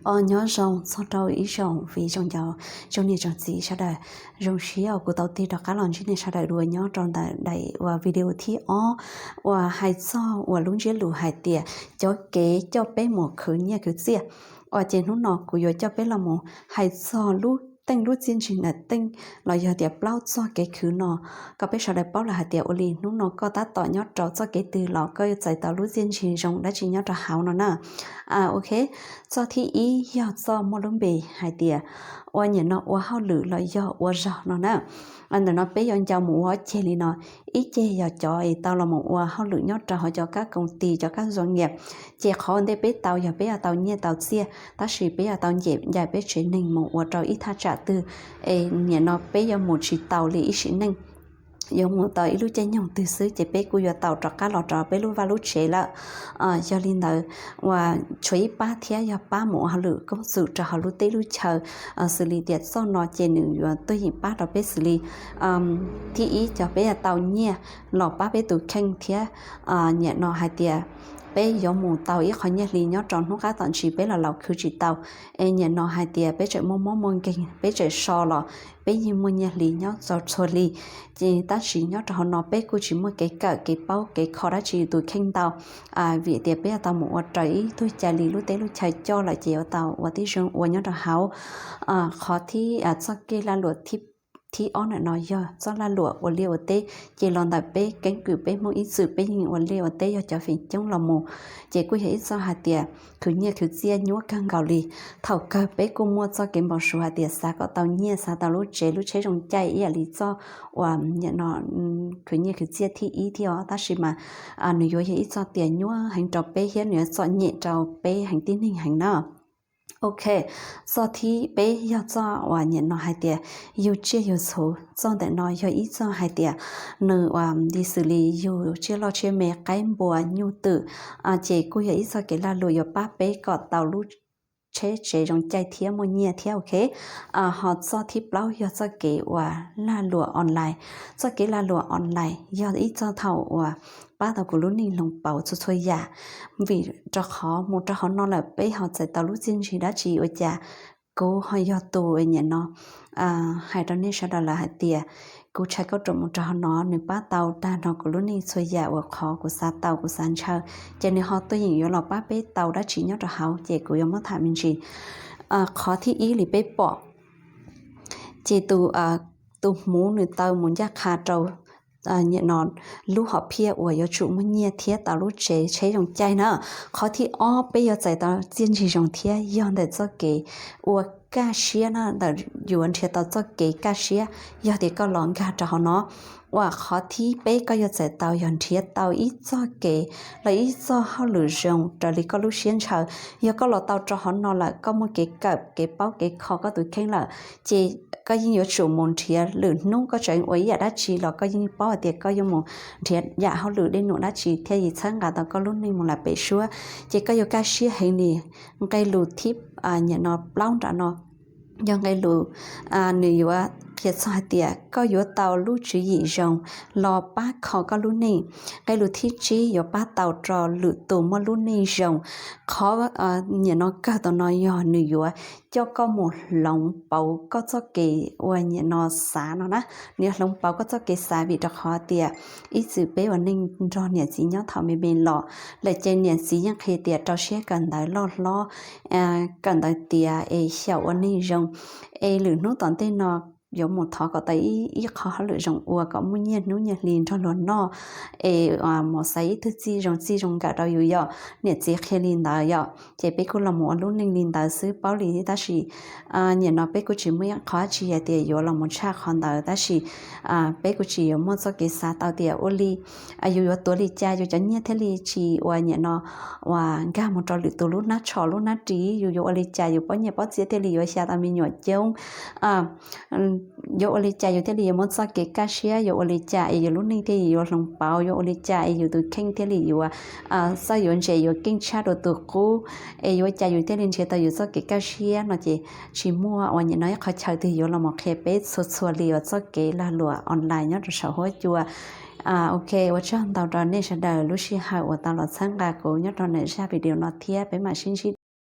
Os, nyob zoo txog rau ib zaug viv zoo ncaus tsoom niam tsoom txiv sawv daws. Zoo siab uas kuv tau tig rov qab los ntsib nej sawv daws dua nyob rau ntawm daim uas video thib ob uas hais txog uas lub ntsiab lus hais tias cov kev coj peb mus khwv nyiaj khwv txiaj. Uas ces hnub no kuv yuav coj peb los mus hais txog lub teej lub txiaj ntsig ntawm teej los yog tias plaub txoj kev khwv no kom peb sawv daws paub lawm hais tias ua li hnub no koj tab tom nyob rau txoj kev twg los koj yuav txais tau lub txiaj ntsig zoo dab tsi nyob rau hauv no na. Ok, txoj thib ib yog txoj muaj lub npe hais tias ua niam no ua hauj lwm los yog ua zog no na. Ntawm no peb yuav ncaus mus ua ob ceg li no. Ib ceg yog cov es tau los mus ua hauj lwm nyob rau hauv cov kab koom tis cov kab zos nyiam, ces qhov ua ntej peb tau yog peb yuav tau nyiaj tau txiaj, tab sis peb yuav tau nce ncaim peb tsev neeg mus ua rau ib thaj tsam twg es niam no peb yuav mus tsis tau li ib sim neej, yuav mus tau ib lub caij nyoog twg xwb ces peb kuj yuav tau rov qab los rau peb lub vaj lub tsev lawm. Yog li ntawd, uas tshuav ib pab thiab yog pab mus ua hauj lwm kooj xwm rau hauv lub teb lub chaw, xws li tias txoj no ces nws yuav tuaj yeem pab rau peb xws li thib ib cov peb yuav tau nyiaj los pab peb tus kheej thiab niam no hais tias peb yuav mus tau ib qho nyiaj hli nyob rau hnub qab tom ntsis peb los laus khwv tsis tau. Es niam no hais tias peb tseem muaj mob muaj nkeeg peb tseem so los peb yeej muaj nyiaj hli nyob txog txhua hli. Ces tab sis nyob rau hauv no peb kuj tsis muaj kev kawm kev paub kev kho dab tsi tus kheej ntau, vim tias peb yuav tau mus ua raws ib tug cai li lub teb lub chaw coj lawm ces yuav tau ua tib zoo ua nyob rau hauv. Qhov thib, txoj kev lag luam thib ob ntawm no yog txoj lag luam ua liaj ua teb, ces los ntawm peb keeb kwm peb Hmoob ib txwm peb yeej ua liaj ua teb yog cov feem coob los mus, ces kuj yog ib txoj hais tias khwv nyiaj khwv txiaj nyuaj kawg nkaus li. Thaum kawg peb kuj muaj txoj kev npau suav hais tias xav kom tau nyiaj xav tau lub tsev lub tsheb zoo caij ib yam li txoj uas niam no khwv nyiaj khwv txiaj thib ib thiab os, tab sis mas nws yuav yog ib txoj tias nyuaj heev rau peb thiab nws yuav txom nyem rau peb heev tib neeg heev na. Ok, txoj thib peb yog txoj uas niam no hais tias yug tsiaj yug txhu. Txoj ntawm no yog ib txoj hais tias nws uas li xws li yug tsiaj loj tsiaj me qaib npua nyuj twm, ces kuj yog ib txoj kev lag luam yuav pab peb kom tau lub tsheb tsev zoo caij thiab muaj nyiaj thiab ok. Ho txoj thib plaub yog txoj kev uas lag luam online. Txoj kev lag luam online yog ib txoj thaum uas pab tau kuv lub neej hloov pauv txhua txhua yam, vim rau qhov mus rau hauv no lawm peb ho txais tau lub txiaj ntsig dab tsi ua cas kuv ho yog tus niam no hais rau nej sawv daws lawm hais tias kuv tshais kauj ruam mus rau hauv no nws pab tau tag nrho kuv lub neej txhua yam uas qhov kuv xav tau kuv xav ntshaw, ces nws ho tuaj yeem yuav los pab peb tau dab tsi nyob rau hauv ces kuv yuav muab tham me ntsis. Qhov thib ib li peb pom, ces tus, tus hmuv nws taw mus ncaj qha rau niam no lub hom phiaj uas yuav tsum muaj nyiaj thiab tau lub tsev tsheb zoo caij na. Qhov thib ob peb yuav txais tau txiaj ntsig zoo thiab yog ntawm txoj kev ua kaj siab na, ntawm yuav nrhiav tau txoj kev kaj siab yog tias koj los nkag rau hauv no. Uas qhov thib peb koj yuav txais tau yog nrhiav tau ib txoj kev los ib txoj hauj lwm zoo raws li koj lub siab ntshaw. Yog koj los tau rau hauv no lawm koj muaj kev kawm kev paub kev kho koj tus kheej lawm, ces koj yeej yuav tsum mus nrhiav lwm hnub koj tseem ua ib yam dab tsi los koj yeej paub hais tias koj yuav mus nrhiav yam hauj lwm dej num dab tsi thiaj li txhawb nqa tau koj lub neej mus lawm pem suab. Ces koj yuav kaj siab heev li. Nqe lus thib, niam no plaub nram no yog nqe lus nws yuav qhia txog hais tias koj yuav tau lub tswv yim zoo los pab kho koj lub neej. Nqe lus thib tsib yuav pab tau rau lwm tus muaj lub neej zoo. Qhov niam no kawg tau no yog nws yuav coj koj mus hloov pauv koj txoj kev uas niam no xav no na. Nws yuav hloov pauv koj txoj kev xav vim rau qhov tias ib txwm peb ua neej nrog niam txiv nyob thaum me me los lawm ces niam txiv yeej qhia tias rau siab kawm ntawv loj hlob, kawm ntawv tiav es xyaum ua neej zoo, es lwm hnub tom ntej no yuav mus thov kom tau ib qho hauj lwm zoo ua kom muaj nyiaj hnub nyiaj hli nrog luag noj, es mus xaiv ib tug txij zoo txij zoo nkawm rau yus yom. Niam txiv qhia li ntawd yom, ces peb kuj los mus ua lub neej li ntawd xwb paub li. Tab sis niam no peb kuj tsis muaj ib qho dab tsi hais tias yuav los mus tshaj qhov ntawd, tab sis peb kuj tsis yuav muaj txoj kev xav tau tias ua li yus yuav tuav li cas yus cov nyiaj thiaj li tsis ua niam no uas nkag mus rau lwm tus lub hnab tsho lub hnab ris, yus yuav ua li cas yus pob nyiaj pob txiaj thiaj li yuav xya tau me nyuam coob, yuav ua li cas yus thiaj li yuav muaj txoj kev kaj siab, yuav ua li cas es yus lub neej thiaj li yuav hloov pauv, yuav ua li cas es yus tus kheej thiaj li yuav txawj yuav ntse yuav keej tshaj dua tus qub, es yuav ua cas yus thiaj li nrhiav tau yus txoj kev kaj siab no ces tsis muaj uas niam no ib qhov chaw twg yuav los mus qhia peb txhua txhua li uas txoj kev lag luam online nyob rau saum huab cua. Ok, ua tsaug ntau rau nej sawv daws lub sij hawm uas tau los txhawb nqa kuv nyob rau ntawm zaj video no thiab peb mam sib ntsib.